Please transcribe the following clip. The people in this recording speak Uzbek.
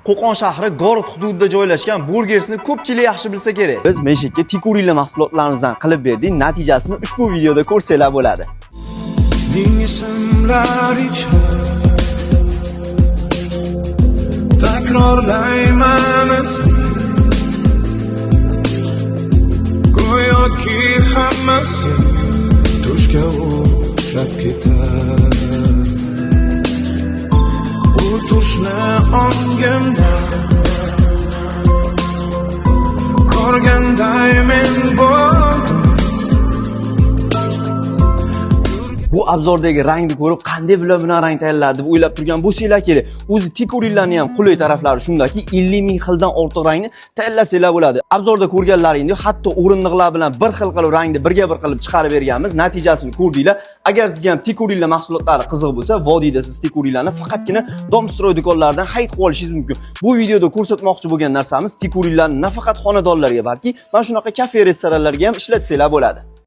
Qo'qon shahri Gorod hududida joylashgan Burgersni ko'pchilik yaxshi bilsa kerak. Biz Meshikka Tikurila mahsulotlarimizdan qilib berdik. Natijasini ushbu videoda ko'rsanglar bo'ladi. Ming ismlar ichra takrorlayman isming, go'yoki hammasi tushga o'xshab ketar. Bu tushni ongimda ko'rganday men bo'ldim. Bu obzordagi rangni ko'rib, qanday bular bilan rang tayyorladi deb o'ylab turgan bo'lsanglar kerak. O'zi Tikurillarni ham qulay taraflari shundaki, 50 ming xildan ortiq rangni tayyorlasanglar bo'ladi. Obzorda ko'rganlaringdek, hatto o'rindiqlar bilan bir xil qilib rangni birga bir qilib chiqarib berganmiz. Natijasini ko'rdinglar. Agar sizga ham Tikurilla mahsulotlari qiziq bo'lsa, vodiyda siz Tikurillarni faqatgina Domstroy do'konlaridan xarid qilib olishingiz mumkin. Bu videoda ko'rsatmoqchi bo'lgan narsamiz Tikurillarni nafaqat xonadonlarga, balki mana shunaqa kafe, restoranlarga ham ishlatsanglar bo'ladi.